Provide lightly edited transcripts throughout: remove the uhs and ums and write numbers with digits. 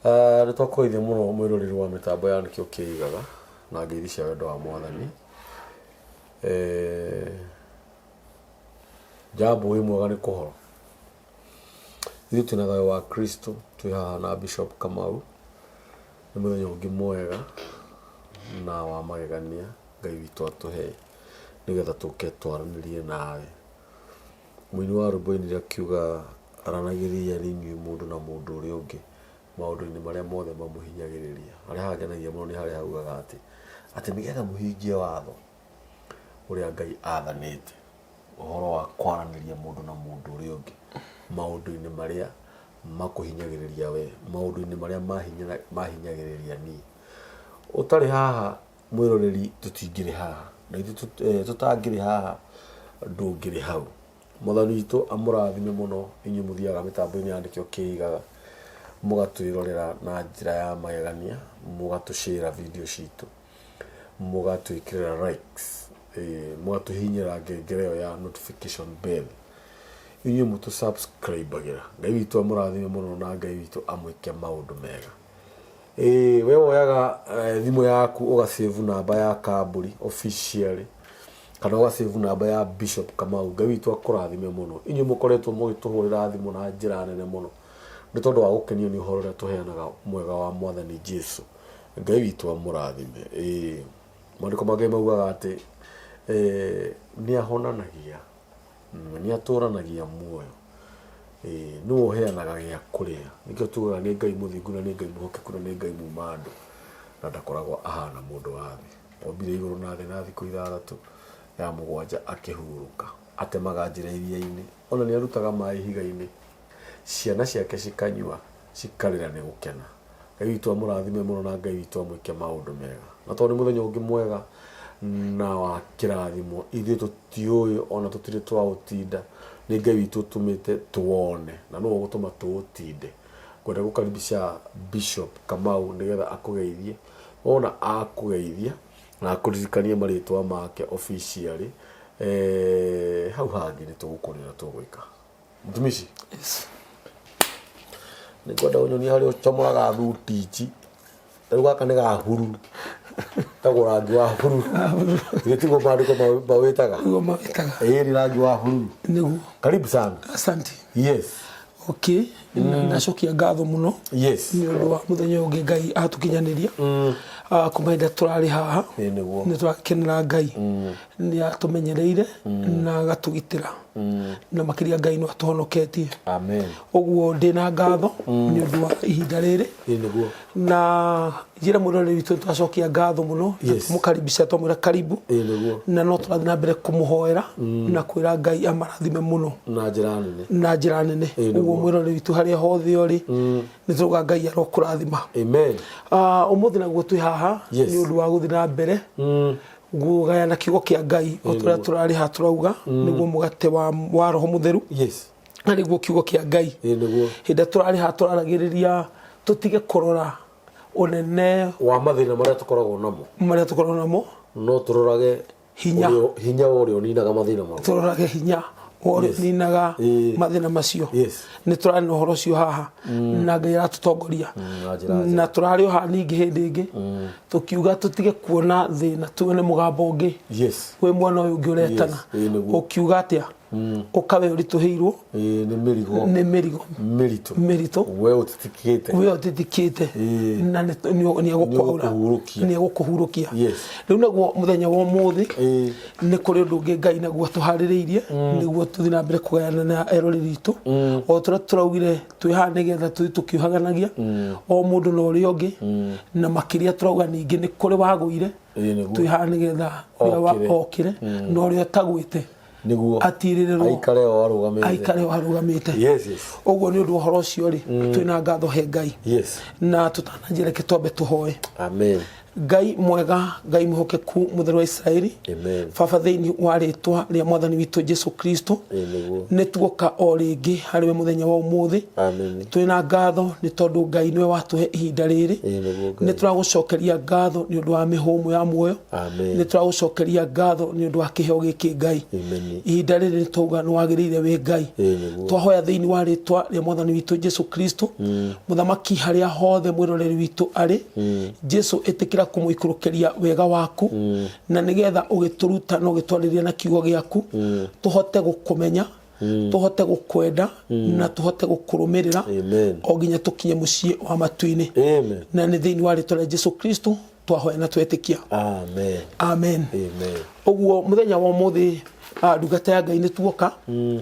Nĩ twakũgeithia mũno mwĩroreri wa mĩtambo ya Nĩkĩo Kĩigaga na ngeithi cia wendo wa Mwathani. Eh, Jambo wĩ mwega nĩ kũhoro. Ithuĩ twĩna thayũ wa Kristo twĩ haha na Bishop Kamau. Nĩ mũthenya ũngĩ mwega na wa magegania Ngai witũ atũhe nĩgetha tũke twaranĩrie nawe. Mũini wa rwĩmbo ainire akiuga aranagĩriai inyuĩ mũndũ na mũndũ ũrĩa ũngĩ maũndũ-inĩ marĩa mothe mamũhinyagĩrĩria. Harĩa hangenagia mũno nĩ harĩa haugaga atĩ, atĩ nĩgetha mũhingie watho ũrĩa Ngai athanĩte, ũhoro wa kwaranĩria mũndũ na mũndũ ũrĩa ũngĩ maũndũ-inĩ marĩa makũhinyagĩrĩria we, maũndũ-inĩ marĩa mahinyagĩrĩria niĩ. Ũtarĩ haha mwĩroreri tũtingĩrĩ haha, na ithuĩ tũtangĩrĩ haha ndũngĩrĩ hau. Mwathani witũ amũrathime mũno inyuĩ mũthiaga mĩtambo-inĩ ya Nĩkĩo Kĩigaga, mũgatwĩrorera na njĩra ya magegania, mũgatũcĩra video citũ, mũgatwĩkĩrĩra likes, mũgatũhihinyĩra ngengere ĩyo ya notification bell. Inyuĩ mũtũ subscribe agĩra. Ngai witũ amũrathime mũno na Ngai witũ amwĩke maũndũ mega. Ĩĩ we woyaga thimũ yaku ũga save namba ya kambũri officially kana ũga save namba ya Bishop Kamau. Ngai witũ akũrathime mũno. Inyuĩ mũkoretwo mũgĩtũhũrĩra thimũ na njĩra nene mũno nĩ tondũ wa gũkenio nĩ ũhoro ũrĩa tũheanaga mwega wa Mwathani Jesu. Ngai witũ amũrathime. Ĩĩ maandĩko ma Ngai maugaga atĩ nĩ ahonanagia. Nĩ atũranagia muoyo. Ĩĩ nĩwe ũheanaga gĩa kũrĩa. Nĩkĩo tugaga nĩ Ngai mũthingu na nĩ Ngai mwĩhokeku na nĩ Ngai muma andũ na ndakoragwo ahana mũndũ wa thĩ. Ombire igũrũ na thĩ na thikũ ithathatũ, ya mũgwanja akĩhurũka. Atemaga njĩra iria-inĩ, ona nĩ arutaga maĩ ihiga-inĩ. Ciana ciake cikanyua cikarĩra nĩ gũkena. Ngai witũ amũrathime mũno na Ngai witũ amwĩke maũndũ mega. Na tondũ nĩ mũthenya ũngĩ mwega na wa kĩrathimo, ithuĩ tũtiũĩ ona tũtirĩ twaũtinda, nĩ Ngai witũ ũtũmĩte tũwone na nĩwe ũgũtũma tũũtinde. Ngwenda gũkaribisha Bishop Kamau nĩgetha akũgeithie, wona akũgeithia na akũririkanie marĩtwa make officially, hau hangĩ nĩ tũgũkũria ũrĩa tũgwĩka. Mtumishi. Yes. Nĩngwenda ũnyonie harĩa ũcomoraga thuti ici. Rĩu gaka nĩ ga huru. Tagwo rangi wa huru. Githĩ tiguo maandĩko mawĩtaga? Nĩguo mawĩtaga. Ĩĩ nĩ rangi wa hururu. Nĩguo. Karibu sana. Asante. Yes. Okay. Ndacokia ngatho mũno. Yes. Nĩ ũndũ wa mũthenya ũyũ ũngĩ Ngai atũkinyanĩria. Ah, kuma hĩndĩ ĩrĩa tũrarĩ haha. Ĩĩ nĩguo. Nĩ tũrakenera Ngai. Nĩ atũmenyereire na agatũgitĩra. Na makĩria Ngai no atũhonoketie. Amen. Ũguo ndĩna ngatho nĩ ũndũ wa ihinda rĩrĩ. Ĩĩ nĩguo. Na njĩra mwĩroreri witũ nĩ twacokia ngatho mũno. Yes. Mũkaribisha twamwĩra karibu. Ĩĩ nĩguo. Na no tũrathiĩ na mbere kũmũhoera na kwĩra Ngai amarathime mũno. Na njĩra nene. Na njĩra nene. Ĩĩ nĩguo. Ũguo mwĩroreri witũ harĩa hothe ũrĩ nĩ tũrauga Ngai arokũrathima. Amen. Ah, ũmũthĩ naguo twĩ haha Yes. nĩ ũndũ wa gũthiĩ na mbere kũgayana kiugo kĩa Ngai o tũrĩa tũrarĩ haha tũrauga nĩguo mũgate wa, wa roho mũtheru Yes. na nĩguo kiugo kĩa Ngai. Ĩĩ nĩguo. Hĩndĩ ĩrĩa tũrarĩ haha tũraragĩrĩria tũtige kũrora ũnene Wa mathĩna marĩa tũkoragwo namo. marĩa tũkoragwo namo. No tũrorage Hinya. Hinya wa ũrĩa ũninaga mathĩna mau. Tũrorage hinya wa ũrĩa ũninaga mathĩna macio. Yes. Nĩ tũrarĩ na ũhoro ũcio haha na Ngai aratũtongoria. Na njĩra njega. Na tũrarĩ o haha ningĩ hĩndĩ ĩngĩ tũkiuga tũtige kuona thĩna tuone mũgambo ũngĩ. Yes. Wĩ mwena ũyũ ũngĩ ũretana. Yes. Ĩĩ nĩguo. Ũkiuga atĩa? Ũka we ũritũhĩirwo Ĩĩ nĩ mĩrigo. Nĩ mĩrigo. Mĩritũ. Mĩritũ. We ũtitikĩte. We ũtitikĩte. Ĩĩ. Na nĩ egũkwaũra. Nĩ egũkũhurũkia. Nĩ egũkũhurũkia. Yes. Rĩu naguo mũthenya wa ũmũthĩ Ĩĩ. nĩ kũrĩ ũndũ ũngĩ Ngai naguo atũharĩrĩirie nĩguo tũthiĩ na mbere kũgayana na eroreri itũ. O tũrĩa tũraugire twĩ haha nĩgetha tũthiĩ tũkĩũhaganagia o mũndũ na ũrĩa ũngĩ na makĩria tũrauga ningĩ nĩ kũrĩ wagũire Ĩĩ nĩguo. twĩ haha nĩgetha ũrĩa wa- Okĩre. okĩre na ũrĩa ũtagwĩte Nĩguo. Atirĩrĩrwo. Aikare o arũgamĩte. Aikare o arũgamĩte. Yes, yes. Ũguo nĩ ũndũ wa ũhoro ũcio rĩ, twĩna ngatho he Ngai. Yes. Na tũtananjia reke twambe tũhoe. Amen. Ngai mwega, Ngai mwĩhokeku, mũtheru wa Isiraeli. Amen. Baba, thĩinĩ wa rĩtwa rĩa mwathani witũ Jesu Kristo, Ĩĩ nĩguo. nĩ tuoka o rĩngĩ harĩ we mũthenya wa ũmũthĩ. Amen. Twĩ na ngatho nĩ tondũ Ngai nĩwe watũhe ihinda rĩrĩ. Ĩĩ nĩguo Ngai. Nĩ tũragũcokeria ngatho nĩ ũndũ wa mĩhũmũ ya muoyo. Amen. Nĩ tũragũcokeria ngatho nĩ ũndũ wa kĩheo gĩkĩ Ngai. Amen. Ihinda rĩrĩ nĩ twauga nĩ wagĩrĩire wĩ Ngai. Ĩĩ nĩguo. Twahoya thĩinĩ wa rĩtwa rĩa mwathani witũ Jesu Kristo, mũthamaki harĩa hothe mwĩroreri witũ arĩ, Jesu ĩtĩkĩra kũmũikũrũkĩria wega waku, na nĩgetha ũgĩtũruta na ũgĩtwarĩria na kiugo gĩaku, tũhote gũkũmenya, tũhote gũkwenda, na tũhote gũkũrũmĩrĩra Amen. o nginya tũkinye mũciĩ wa matu-inĩ. Amen. Na nĩ thĩinĩ wa rĩtwa rĩa Jesu Kristo twahoya na twetĩkia. Amen. Amen. Amen. Ũguo mũthenya wa ũmũthĩ, ndungata ya Ngai, nĩ tuoka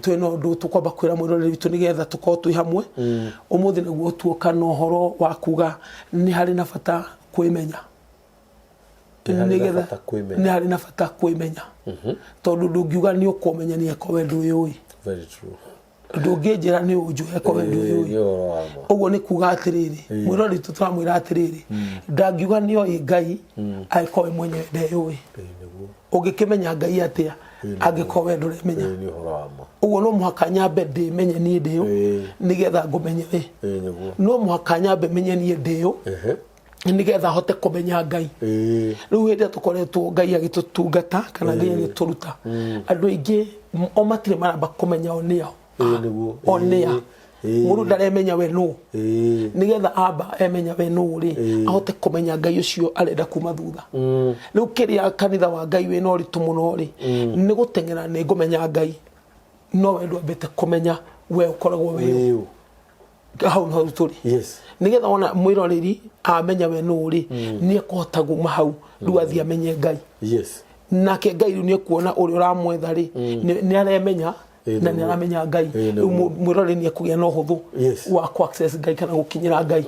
twĩna ũndũ tũkwamba kwĩra mwĩroreri witũ nĩgetha tũkorwo twĩ hamwe ũmũthĩ. Nĩguo tuoka na ũhoro wa kuga nĩ harĩ na bata kwĩmenya. Nĩ harĩ na Nĩgetha- bata kwĩmenya. Nĩ harĩ na bata kwĩmenya, tondũ ndũngiuga nĩ ũkũmenya nĩ eko we ndwĩũĩ. Very true. Ndũngĩnjĩra nĩ ũnjũĩ eko we ndwĩũĩ. Nĩ ũhoro wa ma. Ũguo nĩ kuga atĩrĩrĩ, mwĩrori witũ tũramwĩra atĩrĩrĩ, ndangiuga nĩ oĩ Ngai angĩkorwo we mwenyewe ndeyũĩ. Ĩĩ nĩguo. Ũngĩkĩmenya Ngai atĩa angĩkorwo we ndũremenya? Ĩĩ nĩ ũhoro wa ma. Ũguo no mũhaka nyambe ndĩmenye niĩ ndĩũ, nĩgetha ngũmenye we. Ĩĩ nĩguo. No mũhaka nyambe menye niĩ ndĩũ, Ehe. nĩgetha hote kũmenya Ngai. Rĩu hĩndĩ ĩrĩa tũkoretwo Ngai agĩtũtungata kana Ngai agĩtũruta, andũ aingĩ o matirĩ maramba kũmenya o nĩo. Ĩĩ nĩguo. O nĩa. Ĩĩ. Mũndũ ndaremenya we nũ. Nĩgetha amba emenya we nũ rĩ, ahote kũmenya Ngai ũcio arenda kuma thutha. Rĩu kĩrĩa kanitha wa Ngai wĩna ũritũ mũno rĩ, nĩ gũteng'era nĩ ngũmenya Ngai, no we ndwambĩte kũmenya we ũkoragwo wĩ Wĩũ. Hau nĩho tũrĩ. Nĩgetha wona mwĩroreri amenya we nũ rĩ, nĩ ekũhota kuma hau rĩu athiĩ amenye Ngai. Nake Ngai rĩu nĩ ekuona ũrĩa ũramwetha rĩ, nĩ aremenya na nĩ aramenya Ngai. Rĩu mwĩroreri nĩ ekũgĩa na ũhũthũ wa kũ access Ngai kana gũkinyĩra Ngai.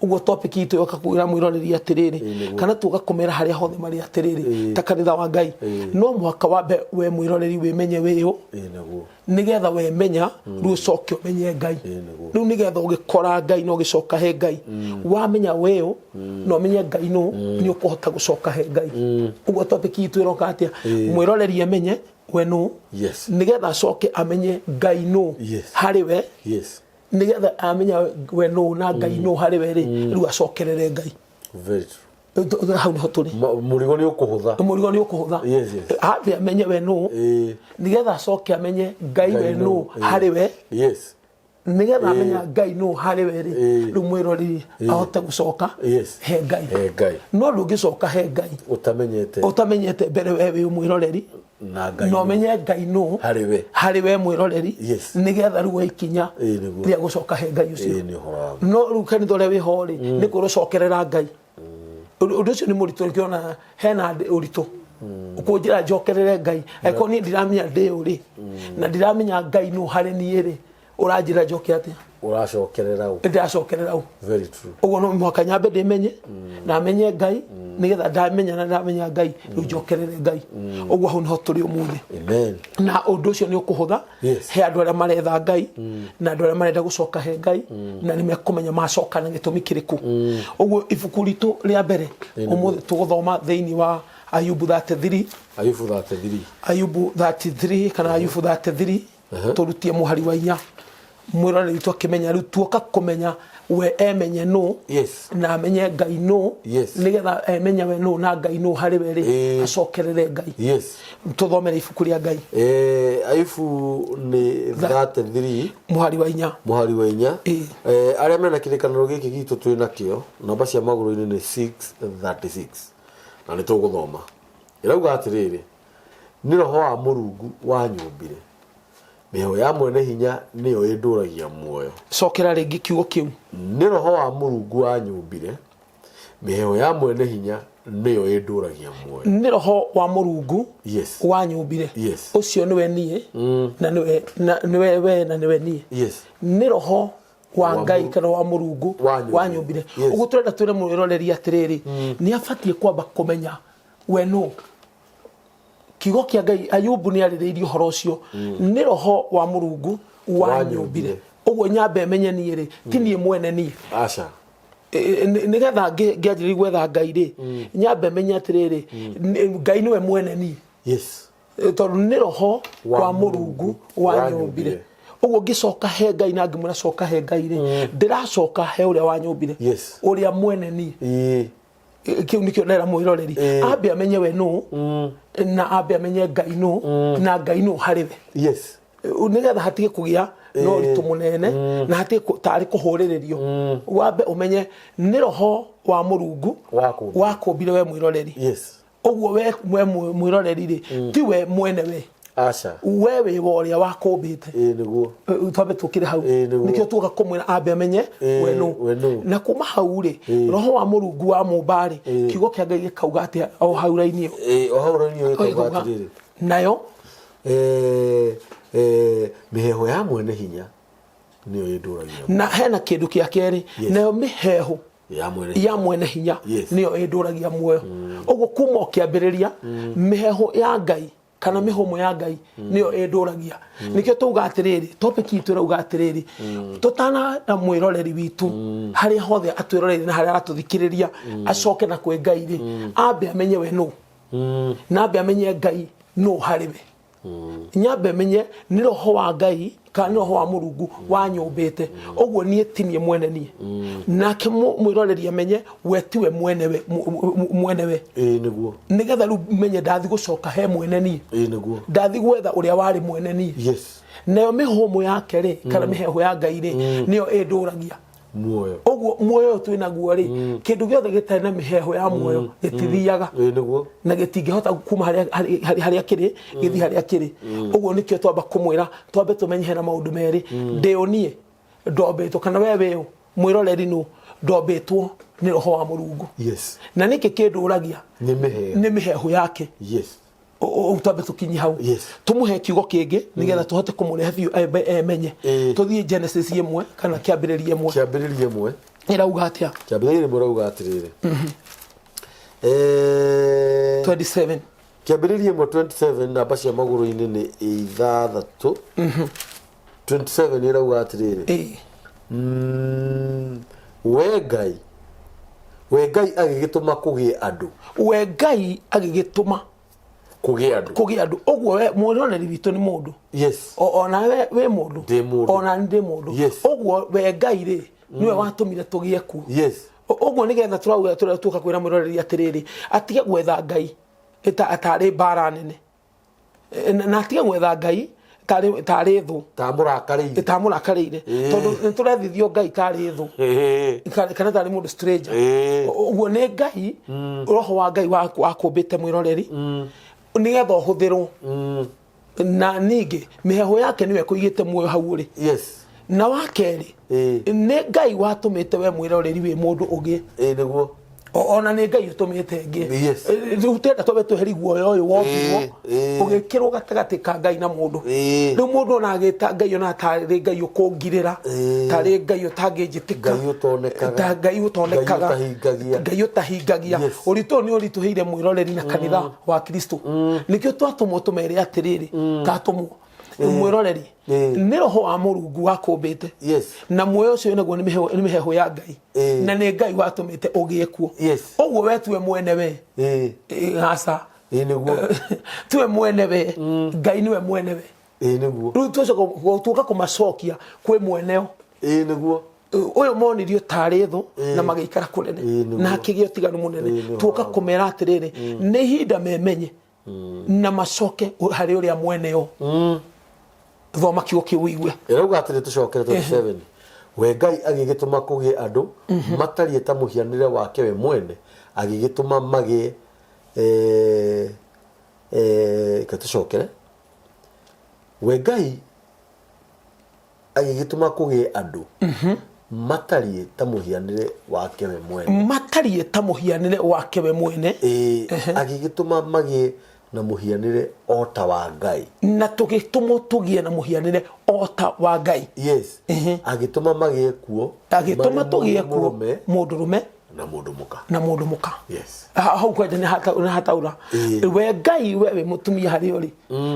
Ũguo topic itũ yoka kwĩra mwĩroreri atĩrĩrĩ, kana tuoka kũmera harĩa hothe marĩ atĩrĩrĩ, ta kanitha wa Ngai, no mũhaka wambe we mwĩroreri wĩmenye wĩũ, Ĩĩ nĩguo. Nĩgetha wemenya rĩu ũcoke ũmenye Ngai. Ĩĩ nĩguo. Rĩu nĩgetha ũgĩkora Ngai na ũgĩcoka he Ngai, wamenya wĩũ na ũmenye Ngai nũ, nĩ ũkũhota gũcoka he Ngai. Ũguo topic itũ ĩroka atĩa? Mwĩroreri amenye we nũ, nĩgetha acoke amenye Ngai nũ harĩ we, nĩgetha amenya we nũ na Ngai nũ harĩ we rĩ, rĩu acokerere Ngai. Very true. Hau nĩho tũrĩ. Mũrigo nĩ ũkũhũtha. Mũrigo nĩ ũkũhũtha. Ambe amenye we nũ, nĩgetha acoke amenye Ngai we Ngai nũ nũ, harĩ we, nĩgetha amenya Ngai nũ harĩ we rĩ, rĩu mwĩroreri ahote gũcoka he Ngai. He Ngai. No ndũngĩcoka he Ngai ũtamenyete ũtamenyete mbere we wĩ mwĩroreri na Ngai na nũ. ũmenye Ngai nũ Harĩ we. Harĩ we mwĩroreri, nĩgetha rĩu ikinya Ĩĩ, nĩguo. rĩa gũcoka he Ngai ũcio. Ĩĩ nĩ ũhoro wa ma. No rĩu kanitha ũrĩa wĩho rĩ, nĩ kwĩrwo cokerera Ngai. Ũndũ ũcio nĩ mũritũ, nĩkĩona hena ũritũ ũkũnjĩra njokerere Ngai angĩkorwo niĩ ndiramenya ndĩũ rĩ, na ndiramenya Ngai nũ harĩ niĩ rĩ, ũranjĩra njoke atĩa? Ũracokerera ũ? Ndĩracokerera ũ? Very true. Ũguo no mũhaka nyambe ndĩmenye na menye Ngai, nĩgetha ndamenya na ndamenya Ngai, rĩu njokerere Ngai. Ũguo hau nĩho tũrĩ ũmũthĩ. Amen. Na ũndũ ũcio nĩ ũkũhũtha he andũ arĩa maretha Ngai na andũ arĩa marenda gũcoka he Ngai, na nĩ mekũmenya macoka na gĩtũmi kĩrĩkũ. Ũguo ibuku ritũ rĩa mbere ũmũthĩ tũgũthoma thĩinĩ wa Ayubu 33. Ayubu 33. Ayubu 33 kana Ayubu 33, tũrutie mũhari wa 4, mwĩroreri witũ akĩmenya. Rĩu tuoka kũmenya we emenye nũ na amenye Ngai nũ, nĩgetha emenya we nũ na Ngai nũ harĩ we rĩ, acokerere Ngai. Tũthomere ibuku rĩa Ngai. Ayubu nĩ 33. Mũhari wa 4. Mũhari wa 4. Ĩĩ. Arĩa mena kĩrĩkanĩro gĩkĩ gitũ twĩ nakĩo, namba cia magũrũ-inĩ nĩ 636, na nĩ tũgũthoma. Ĩrauga atĩrĩrĩ, nĩ roho wa Mũrungu wanyũmbire, mĩheho ya mwene hinya nĩyo ĩndũragia muoyo. Cokera rĩngĩ kiugo kĩu. Nĩ roho wa Mũrungu wanyũmbire, mĩheho ya mwene hinya nĩyo ĩndũragia muoyo. Nĩ roho wa Mũrungu wanyũmbire. Ũcio nĩwe niĩ na nĩwe nĩwe we na nĩwe niĩ. Nĩ roho wa Ngai kana wa Mũrungu Wanyũmbire. wanyũmbire. Ũguo tũrenda twĩre mwĩroreri atĩrĩrĩ, nĩ abatiĩ kwamba kũmenya we nũ. Kiugo kĩa Ngai, Ayubu nĩ arĩrĩirie ũhoro ũcio, nĩ roho wa Mũrungu wanyũmbire. Wanyũmbire. Ũguo nyambe menye niĩ rĩ, ti niĩ mwene niĩ. Aca. Nĩgetha ngĩanjĩrĩria gwetha Ngai rĩ, nyambe menye atĩrĩrĩ, Ngai nĩwe mwene niĩ. Tondũ nĩ roho Wa wa Mũrungu wanyũmbire. Wanyũmbire. Ũguo ngĩcoka he Ngai na ngĩmwĩra coka he Ngai rĩ, ndĩracoka he ũrĩa wanyũmbire, ũrĩa mwene niĩ. Kĩu nĩkĩo ndera mwĩroreri ambe amenye we nũ, na ambe amenye Ngai nũ, na Ngai nũ harĩ we, nĩgetha hatige kũgĩa na ũritũ mũnene na hatige tarĩ kũhũrĩrĩrio. Wambe ũmenye nĩ roho wa Mũrungu Wakũmbire. Wakũmbire we mwĩroreri. Ũguo we mwĩroreri rĩ, ti we mwene we. Aca. We wĩ wa ũrĩa wakũmbĩte. Ĩĩ nĩguo. Twambe tũkĩre hau. Ĩĩ, nĩguo. Nĩkĩo tuoka kũmwĩra ambe amenye we nũ. We nũ. Na kuma hau rĩ, roho wa Mũrungu wa mũmba rĩ, kiugo kĩa Ngai gĩkauga atĩa o hau raini ĩyo? Ĩĩ, o hau raini ĩyo ĩkauga Gĩkauga, atĩrĩrĩ, nayo mĩheehũ ya mwene hinya nĩyo ĩndũragia. Na hena kĩndũ kĩa kerĩ. Nayo mĩheehũ ya mwene hinya, ya mwene hinya nĩyo ĩndũragia muoyo. Ũguo kuma o kĩambĩrĩria, mĩheehũ ya Ngai kana mĩhũmũ ya Ngai nĩyo ĩndũragia. Nĩkĩo tauga atĩrĩrĩ, topic itũ ĩrauga atĩrĩrĩ, tũtana na mwĩroreri witũ harĩa hothe atwĩroreire na harĩa aratũthikĩrĩria acoke na kwĩ Ngai rĩ, ambe amenye we nũ, na ambe amenye Ngai nũ harĩ we. Nyambe menye nĩ roho wa Ngai kana nĩ roho wa Mũrungu wanyũmbĩte. Ũguo niĩ ti niĩ mwene niĩ. Nake mwĩroreri amenye we tiwe mwene we, mwene we. Ĩĩ nĩguo. Nĩgetha rĩu menye ndathi gũcoka he mwene niĩ. Ĩĩ nĩguo. Ndathi gwetha ũrĩa warĩ mwene niĩ. Nayo mĩhũmũ yake rĩ, kana mĩheehũ ya Ngai rĩ, nĩyo ĩndũragia muoyo. Ũguo muoyo ũyũ twĩ naguo rĩ, kĩndũ gĩothe gĩtarĩ na mĩheehũ ya muoyo gĩtithiaga Ĩĩ nĩguo. na gĩtingĩhota kuma harĩa kĩrĩ gĩthiĩ harĩa kĩrĩ. Ũguo nĩkĩo twamba kũmwĩra twambe tũmenye hena maũndũ merĩ. Ndĩũ niĩ ndombĩtwo, kana we wĩũ mwĩroreri nũ, ndombĩtwo nĩ roho wa Mũrungu. Na nĩkĩ kĩndũragia? Nĩ mĩheehũ. Nĩ mĩheehũ yake. Twambe tũkinye hau. Tũmũhe kiugo kĩngĩ nĩgetha tũhote kũmũrehe biũ emenye. Tũthiĩ Genesis 1 kana Kĩambĩrĩria 1. Kĩambĩrĩria 1. Ĩrauga atĩa? Kĩambĩrĩria 1 ĩrauga atĩrĩrĩ, 27. Kĩambĩrĩria 1:27, namba cia magũrũ-inĩ nĩ 6, 27 ĩrauga atĩrĩrĩ, we Ngai agĩgĩtũma kũgĩe andũ. We Ngai agĩgĩtũma kũgĩe andũ. Kũgĩe andũ. Ũguo we mwĩroreri witũ nĩ mũndũ. Ona we wĩ mũndũ. Ndĩ mũndũ. Ona niĩ ndĩ mũndũ. Ũguo we Ngai rĩ, nĩwe watũmire tũgĩe kuo. Ũguo nĩgetha tũrauga tũka kwĩra mwĩroreri atĩrĩrĩ, atige gwetha Ngai tarĩ mbara nene. Na atige gwetha Ngai tarĩ thũ. Tamũrakarĩire. Tamũrakarĩire. Tondũ nĩ tũrethithio Ngai tarĩ thũ. Kana tarĩ mũndũ stranger. Ũguo nĩ Ngai, roho wa Ngai wakũmbĩte mwĩroreri nĩgetha ũhũthĩrwo. Na ningĩ mĩheehũ yake nĩwe ĩkũigĩte muoyo hau ũrĩ. Na wa kerĩ, nĩ Ngai watũmĩte we mwĩroreri wĩ mũndũ ũgĩe. Ĩĩ nĩguo. Ona nĩ Ngai ũtũmĩte ngĩe. Rĩu tenda twambe tweherie guoya ũyũ wombirwo ũgĩkĩrwo gatagatĩ ka Ngai na mũndũ. Rĩu mũndũ ona agĩta Ngai ona tarĩ Ngai ũkũngirĩra, tarĩ Ngai ũtangĩnjĩtĩka, Ngai ũtonekaga. ta Ngai ũtonekaga, Ngai ũtahingagia. Ngai ũtahingagia. Ũritũ ũyũ nĩ ũritũhĩire mwĩroreri na kanitha wa Kristo. Nĩkĩo twatũmwo tũmere atĩrĩrĩ, tatũmwo mwĩroreri, nĩ roho wa Mũrungu wakũmbĩte. Na muoyo ũcio naguo nĩ mĩheehũ ya Ngai. Na nĩ Ngai watũmĩte ũgĩe kuo. Ũguo we tiwe mwene we. Aca. Ĩĩ nĩguo. Tiwe mwene we. Ngai nĩwe mwene we. Ĩĩ nĩguo. Rĩu twacoka tuoka kũmacokia kwĩ mweneo. Ĩĩ nĩguo. Ũyũ monirio tarĩ thũ na magĩikara kũnene na hakĩgĩa ũtiganu mũnene. Tuoka kũmera atĩrĩrĩ, nĩ ihinda memenye na macoke harĩ ũrĩa mweneo. Thoma kiugo kĩu ũigue. Ĩrauga atĩrĩ, tũcokere 27, we Ngai agĩgĩtũma kũgĩe andũ matariĩ ta mũhianĩre wake we mwene, agĩgĩtũma magĩe, reke tũcokere, we Ngai agĩgĩtũma kũgĩe andũ matariĩ ta mũhianĩre wake we mwene. Matariĩ ta mũhianĩre wake we mwene. Ĩĩ, agĩgĩtũma magĩe na mũhianĩre o ta wa Ngai. Na tũgĩtũmwo tũgĩe na mũhianĩre o ta wa Ngai. Agĩtũma magĩe kuo Agĩtũma marĩ tũgĩe kuo mũndũrũme mũndũrũme. Na mũndũ mũka. Na mũndũ mũka. Yes. Hau kwanja nĩ hataura. We Ngai, we wĩ mũtumia harĩa ũrĩ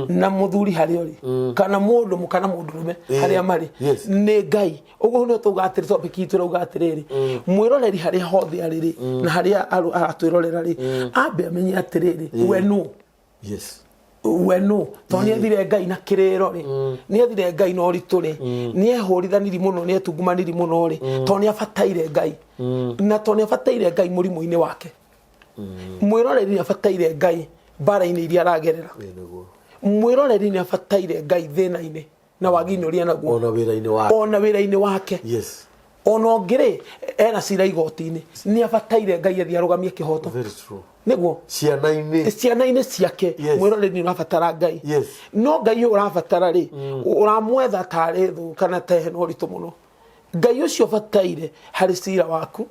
na mũthuri harĩa ũrĩ, kana mũndũ mũka na mũndũ rũme harĩa marĩ, nĩ Ngai. Ũguo nĩ tauga atĩrĩ, topic itũ ĩrauga atĩrĩrĩ, mwĩroreri harĩa hothe arĩ rĩ, na harĩa aratwĩrorera rĩ, ambe amenye atĩrĩrĩ, we nũ? We nũ? Tondũ nĩ ethire Ngai na kĩrĩro rĩ, nĩ ethire Ngai na ũritũ rĩ, nĩ ehũrithaniri mũno, nĩ etungumaniri mũno rĩ, tondũ nĩ abataire Ngai, na tondũ nĩ abataire Ngai mũrimũ-inĩ wake. Mwĩroreri nĩ abataire Ngai mbara-inĩ iria aragerera. Ĩĩ nĩguo. Mwĩroreri nĩ abataire Ngai thĩna-inĩ na wagi-inĩ ũrĩa naguo. Ona wĩra-inĩ wake. Ona wĩra-inĩ wake. Ona ũngĩ rĩ, ena cira igoti-inĩ, nĩ abataire Ngai athiĩ arũgamie kĩhoto. Very true. Nĩguo. Ciana-inĩ. Ciana-inĩ ciake. Mwĩroreri nĩ ũrabatara Ngai. No Ngai ũyũ ũrabatara rĩ, ũramwetha tarĩ thũ kana ta hena ũritũ mũno. Ngai ũcio ũbataire harĩ cira waku,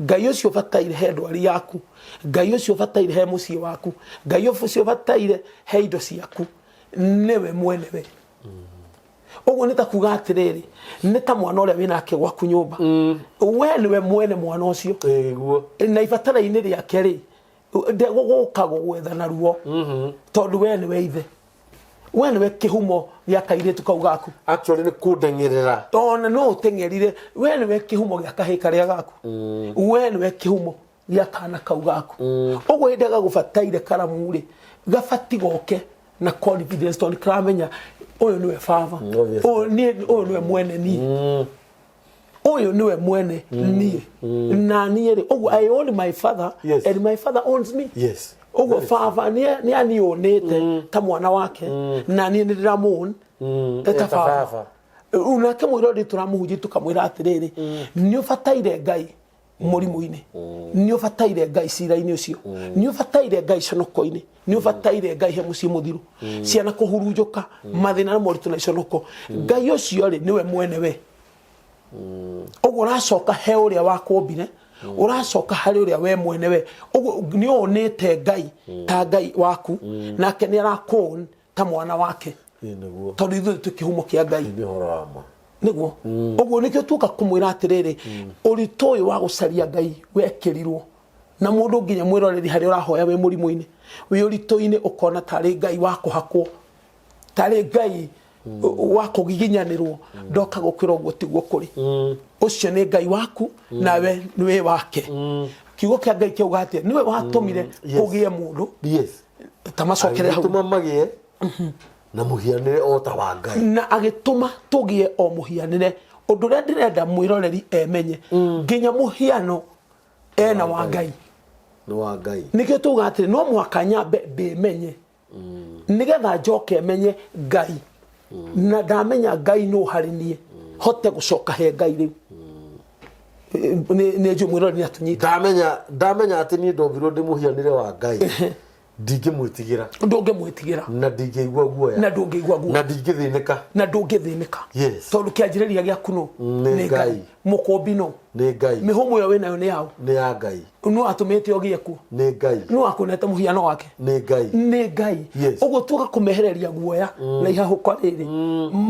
Ngai ũcio ũbataire he ndwari yaku, Ngai ũcio ũbataire he mũciĩ waku, Ngai ũcio ũbataire he indo ciaku, nĩwe mwenewe. Ũguo nĩ ta kuga atĩrĩrĩ, nĩ ta mwana ũrĩa wĩnake gwaku nyũmba, we nĩwe mwene mwana ũcio. Ĩguo. Na ibatara-inĩ rĩake rĩ, ndegũgũka gũgwetha na ruo, tondũ we nĩwe ithe, we nĩwe kĩhumo gĩa kairĩtu kau gaku. Actually nĩ kũndeng'erera. Ona no ũteng'erire, we nĩwe kĩhumo gĩa kahĩĩ karĩa gaku, we nĩwe kĩhumo gĩa kana kau gaku. Ũguo hĩndĩ ĩrĩa gagũbataire karamu rĩ, gabati goke na confidence, tondũ nĩkaramenya ũyũ nĩwe baba. Obviously. Ũyũ ũyũ nĩwe mwene niĩ, ũyũ nĩwe mwene niĩ, na niĩ rĩ, ũguo I own my father and my father owns me. Ũguo baba nĩ aniũnĩte ta mwana wake, na niĩ nĩ ndĩramũown ta ta baba. Baba. Rĩu nake mwĩroreri tũramũhunjia tũkamwĩra atĩrĩrĩ, nĩ ũbataire Ngai mũrimũ-inĩ, nĩ ũbataire Ngai cira-inĩ ũcio, nĩ ũbataire Ngai conoko-inĩ, nĩ ũbataire Ngai he mũciĩ mũthiru, ciana kũhurunjũka, mathĩna na moritũ na iconoko. Ngai ũcio rĩ, nĩwe mwene we. Ũguo ũracoka he ũrĩa wakũmbire, ũracoka harĩ ũrĩa we mwene we. Ũguo nĩ ũnĩte Ngai ta Ngai waku, nake nĩ arakũũn ta mwana wake. Ĩĩ nĩguo. Tondũ ithuĩ twĩ kĩhumo kĩa Ngai. Nĩ ũhoro wa ma. Nĩguo. Ũguo nĩkĩo tuoka kũmwĩra atĩrĩrĩ, ũritũ ũyũ wa gũcaria Ngai wekĩrirwo na mũndũ nginya mwĩroreri harĩa ũrahoya wĩ mũrimũ-inĩ, wĩ ũritũ-inĩ, ũkona tarĩ Ngai wa kũhakwo, tarĩ Ngai wa kũgiginyanĩrwo. Ndoka gũkwĩra ũguo tiguo kũrĩ. Ũcio nĩ Ngai waku, nawe nĩwe wake. Kiugo kĩa Ngai kĩauga atĩa? Nĩwe watũmire kũgĩe mũndũ. Ta macokere hau. Agĩtũma magĩe na mũhianĩre o ta wa Ngai. Na agĩtũma tũgĩe o mũhianĩre. Ũndũ ũrĩa ndĩrenda mwĩroreri emenye, nginya mũhiano ena wa Ngai. Nĩ wa Ngai. Nĩkĩo tuga atĩrĩ, no mũhaka nyambe ndĩmenye, nĩgetha njoke menye Ngai, na ndamenya Ngai nũ harĩ niĩ, hote gũcoka he Ngai. Rĩu nĩ njũĩ mwĩroreri nĩ atũnyita. Ndamenya atĩ niĩ ndombirwo ndĩ mũhianĩre wa Ngai, ndingĩmwĩtigĩra. Ndũngĩmwĩtigĩra. Na ndingĩigua guoya. Na ndũngĩigua guoya. Na ndingĩthĩnĩka. Na ndũngĩthĩnĩka. Tondũ kĩanjĩrĩria gĩaku nũ? Nĩ Ngai. Mũkũmbi nũ? Nĩ Ngai. Mĩhũmũ ĩyo wĩnayo nĩ yaũ? Nĩ ya Ngai. Nũ atũmĩte ũgĩe kuo? Nĩ Ngai. Nũ akũnete mũhiano wake? Nĩ Ngai. Nĩ Ngai. Ũguo tuoka kũmehereria guoya na ihahũka rĩrĩ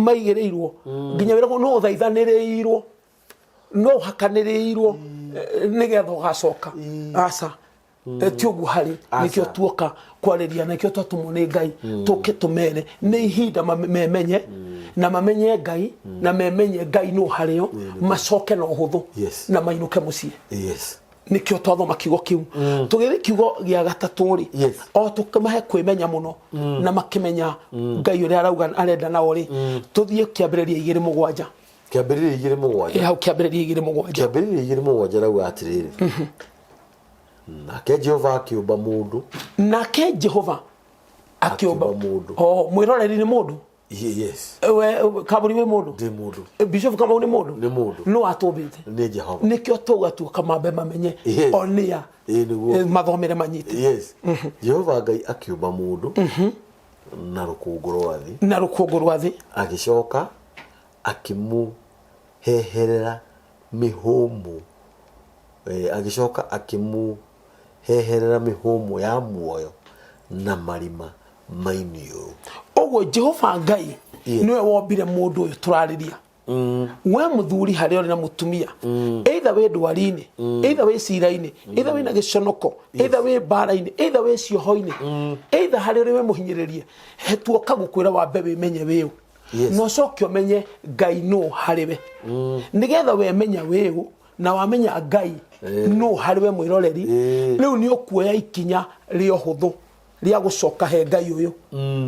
maigĩrĩirwo, nginya wĩragwo no ũthaithanĩrĩirwo, no ũhakanĩrĩirwo, nĩgetha ũgacoka. Aca. Ti ũguo harĩ. Aca. Nĩkĩo tuoka kwarĩria, nĩkĩo twatũmwo nĩ Ngai tũke tũmere nĩ ihinda memenye, na mamenye Ngai, na memenye Ngai nũ harĩo, macoke na ũhũthũ na mainũke mũciĩ. Nĩkĩo twathoma kiugo kĩu. Tũgĩthiĩ kiugo gĩa gatatũ rĩ, o tũkĩmahe kwĩmenya mũno na makĩmenya Ngai ũrĩa arauga arenda nao rĩ, tũthiĩ Kĩambĩrĩria 2:7. Kĩambĩrĩria 2:7. Ĩ, hau Kĩambĩrĩria 2:7. Kĩambĩrĩria 2:7 rauga atĩrĩrĩ, nake Jehova akĩũmba mũndũ. Nake Jehova akĩũmba Akĩũmba mũndũ. O mwĩroreri nĩ mũndũ. Yes. We Kaburi wĩ mũndũ. Ndĩ mũndũ. Bishop Kamau nĩ mũndũ. Nĩ mũndũ. Nũ atũmbĩte? Nĩ Jehova. Nĩkĩo tauga tuoka mambe mamenye onia. Ĩĩ nĩguo. Mathomere manyite. Jehova Ngai akĩũmba mũndũ na rũkũngũ rwa thĩ. Na rũkũngũ rwa thĩ. Agĩcoka akĩmũheherera mĩhũmũ, agĩcoka akĩmũheherera mĩhũmũ ya muoyo na marima ma iniũrũ. Ũguo Jehova Ngai nĩwe wombire mũndũ ũyũ tũrarĩria. We mũthuri harĩa ũrĩ na mũtumia, either wĩ ndwari-inĩ, either wĩ cira-inĩ, either wĩ na gĩconoko, either wĩ mbara-inĩ, either wĩ cioho-inĩ, either harĩa ũrĩ wĩ mũhinyĩrĩrie, he tuoka gũkwĩra wambe wĩmenye wĩũ. Na ũcoke ũmenye Ngai nũ harĩ we, nĩgetha wemenya wĩũ na wamenya Ngai nũ harĩ we mwĩroreri, rĩu nĩ ũkuoya ikinya rĩa ũhũthũ rĩa gũcoka he Ngai ũyũ,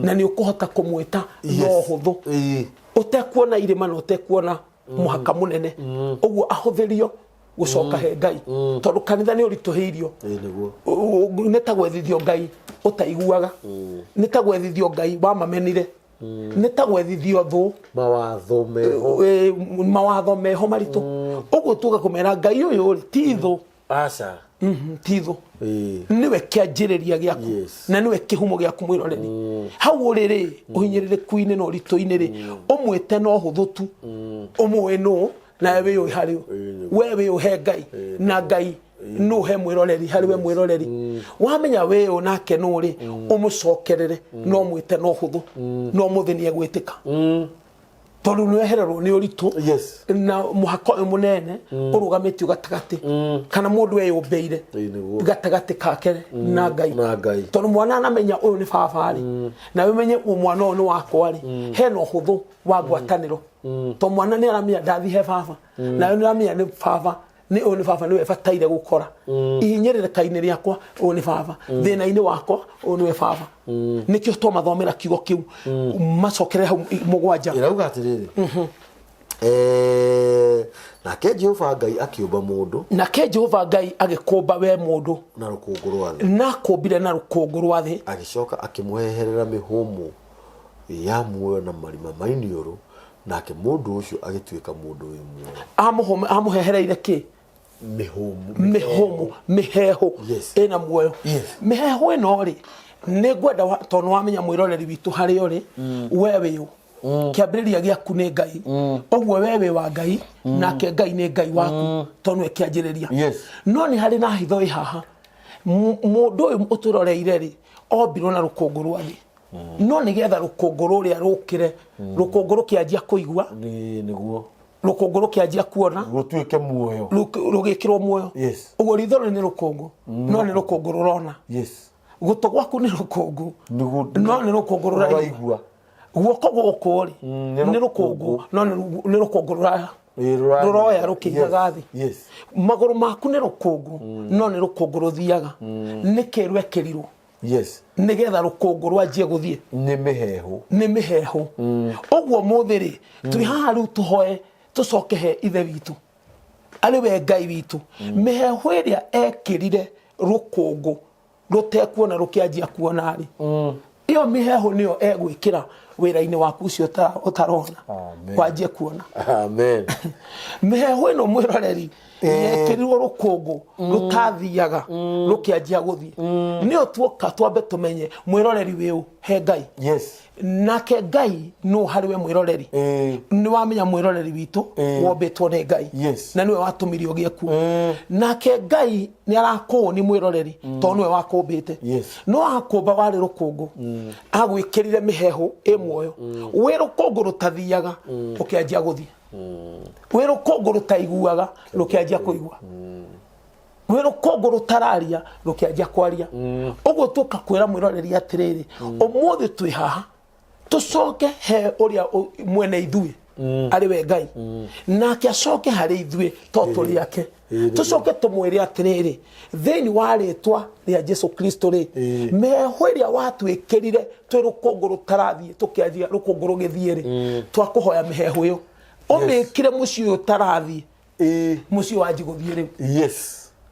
na nĩ ũkũhota kũmwĩta na ũhũthũ, ũtekuona irĩma na ũtekuona mũhaka mũnene. Ũguo ahũthĩrio gũcoka he Ngai, tondũ kanitha nĩ ũritũhĩirio. Ĩĩ nĩguo. Nĩ ta gwethithio Ngai ũtaiguaga, nĩ ta gwethithio Ngai wamamenire, nĩ ta gwethithio thũ. Mawatho meho. Mawatho meho maritũ. Ũguo tuga kũmera Ngai ũyũ rĩ ti thũ. Aca. Ti thũ. Nĩwe kĩanjĩrĩria gĩaku na nĩwe kĩhumo gĩaku mwĩroreri. Hau ũrĩ rĩ, ũhinyĩrĩrĩku-inĩ na ũritũ-inĩ rĩ, ũmwĩte na ũhũthũ tu, ũmũĩ nũ nawe wĩyũĩ harĩ we, wĩyũ he Ngai na Ngai nũ he mwĩroreri, harĩ we mwĩroreri. Wamenya wĩyũ nake nũ rĩ, ũmũcokerere na ũmwĩte na ũhũthũ, na ũmũthĩ nĩ egwĩtĩka, tondũ nĩ wehererwo nĩ ũritũ na mũhaka ũyũ mũnene ũrũgamĩtio gatagatĩ, kana mũndũ eyũmbĩire Ĩĩ nĩguo. gatagatĩ kake na Ngai. Na Ngai. Tondũ mwana anamenya ũyũ nĩ baba rĩ, na ũmenye mwana ũyũ nĩ wakwa rĩ, hena ũhũthũ wa ngwatanĩro, tondũ mwana nĩ aramenya ndathi he baba, nawe nĩ ũramenya nĩ baba, nĩ ũyũ nĩ baba, nĩwe bataire gũkora ihinyĩrĩrĩka-inĩ rĩakwa, ũyũ nĩ baba thĩna-inĩ wakwa, ũyũ nĩwe baba. Nĩkĩo twamathomera kiugo kĩu, macokere hau 7. Ĩrauga atĩrĩrĩ, nake Jehova Ngai akĩũmba mũndũ Nake Jehova Ngai agĩkũmba we mũndũ na rũkũngũ rwa thĩ, na kũmbire na rũkũngũ rwa thĩ, agĩcoka akĩmũheherera mĩhũmũ ya muoyo na marima ma iniũrũ, nake mũndũ ũcio agĩtuĩka mũndũ wĩ muoyo. Amũhehereire kĩ? Mĩhũmũ. Mĩhũmũ, mĩhehu ĩna muoyo. Mĩhehu ĩno rĩ, nĩ ngwenda tondũ wamenya mwĩroreri witũ harĩa ũrĩ, we wĩũ kĩambĩrĩria gĩaku nĩ Ngai. Ũguo we wĩ wa Ngai, nake Ngai nĩ Ngai waku, tondũ nĩwe kĩanjĩrĩria. No nĩ harĩ na hitho ĩ haha. Mũndũ ũyũ ũtũroreire rĩ, ombirwo na rũkũngũ rwa thĩ, no nĩgetha rũkũngũ rũrĩa rũkĩre, rũkũngũ rũkĩanjia kũigua, Ĩĩ nĩguo. Rũkũngũ rũkĩanjia kuona, Gũtuĩke muoyo. Rũgĩkĩrwo muoyo. Ũguo ritho rĩrĩ nĩ rũkũngũ, no nĩ rũkũngũ rũrona. Gũtũ gwaku nĩ rũkũngũ, no nĩ rũkũngũ rũraigua. Rũraigua. Guoko gũkũ rĩ, nĩ nĩ rũkũngũ, no nĩ rũkũngũ Ĩĩ, rũroya rũkĩigaga thĩ. Magũrũ maku nĩ rũkũngũ, no nĩ rũkũngũ rũthiaga. Nĩkĩ rwekĩrirwo? Nĩgetha rũkũngũ rwanjie gũthiĩ. Nĩ mĩheehũ. Nĩ mĩheehũ. Ũguo mũthĩ rĩ, twĩ haha rĩu tũhoe tũcoke he Ithe witũ arĩ we Ngai witũ, mĩheehũ ĩrĩa ekĩrire rũkũngũ rũtekuona rũkĩanjia kuona rĩ, ĩyo mĩheehũ nĩyo egwĩkĩra wĩra-inĩ waku ũcio ũtarona, Amen. wanjie kuona. Amen. Mĩheehũ ĩno mwĩroreri yekĩrirwo rũkũngũ rũtathiaga rũkĩanjia gũthiĩ, nĩyo tuoka twambe tũmenye mwĩroreri wĩũ he Ngai, nake Ngai nũ harĩ we mwĩroreri. Nĩ wamenya mwĩroreri witũ, wombĩtwo nĩ Ngai, na nĩwe watũmire ũgĩe kuo, nake Ngai nĩ arakũũ nĩ mwĩroreri, tondũ nĩwe wakũmbĩte. No akũmba warĩ rũkũngũ, agwĩkĩrire mĩheehũ ĩ muoyo, wĩ rũkũngũ rũtathiaga ũkĩanjia gũthiĩ, wĩ rũkũngũ rũtaiguaga rũkĩanjia kũigua, wĩ rũkũngũ rũtararia rũkĩanjia kwaria. Ũguo tũka kwĩra mwĩroreri atĩrĩrĩ, ũmũthĩ twĩ haha tũcoke he ũrĩa mwene ithuĩ arĩ we Ngai, nake acoke harĩ ithuĩ to tũrĩ ake. Tũcoke tũmwĩre atĩrĩrĩ, thĩinĩ wa rĩtwa rĩa Jesu Kristo rĩ, mĩheehũ ĩrĩa watwĩkĩrire twĩ rũkũngũ rũtarathiĩ tũkĩanjia rũkũngũ rũgĩthiĩ rĩ, twakũhoya mĩheehũ ĩyo ũmĩkire mũciĩ ũyũ ũtarathiĩ, mũciĩ wanji gũthiĩ rĩu.